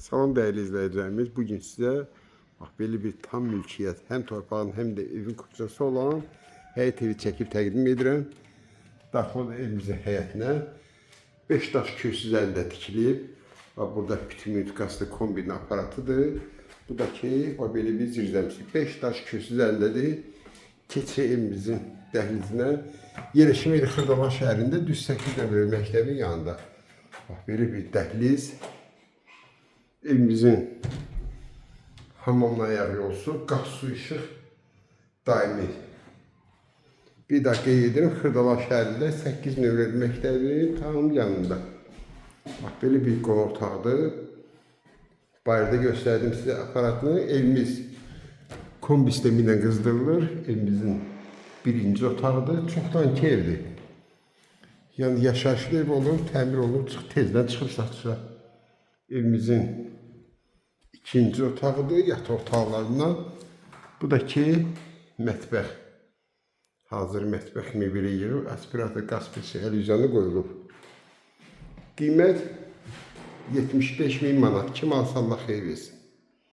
Salam dəyərli izləyicilərimiz, bu gün sizə bax belə bir tam mülkiyyət, həm torpağın, həm də evin kocası olan həyət evi çəkib təqdim edirəm. Daxil evimizin həyətinə 5 daş kürsü üzərində tikilib. Bax burada bütün mülkaslı kombinin aparatıdır. Bu da ki, bax belə bir zirzəmisi 5 daş kürsü üzərindədir. Keçir evimizin dəhlizinə. Yerləşmə yeri Xırdalan şəhərində düz 8 nömrəli məktəbin yanında. Bax belə bir dəhliz. Evimizin hamamla ayaq yolsu, qaz, su, işıq daimi. Bir daha qeyd edirəm, Xırdalan şəhərində 8 nömrəli məktəbin tam yanında. Bax belə bir qonaq otağıdır. Bayırda göstərdim sizə aparatını. Evimiz kombi sistemi ilə qızdırılır. Evimizin birinci otağıdır. Çoxdankı evdir. Yəni yaşayışlı ev olur, təmir olunub, tezdən çıxıb satışa. Evimizin ikinci otağıdır, yataq otaqlarından. Bu da ki, mətbəx. Hazır mətbəx mebeli yeri, aspirator, qaz peçi, televiziyonu qoyulub. Qiymət 75 min manat. Kim alsa Allah xeyir versin.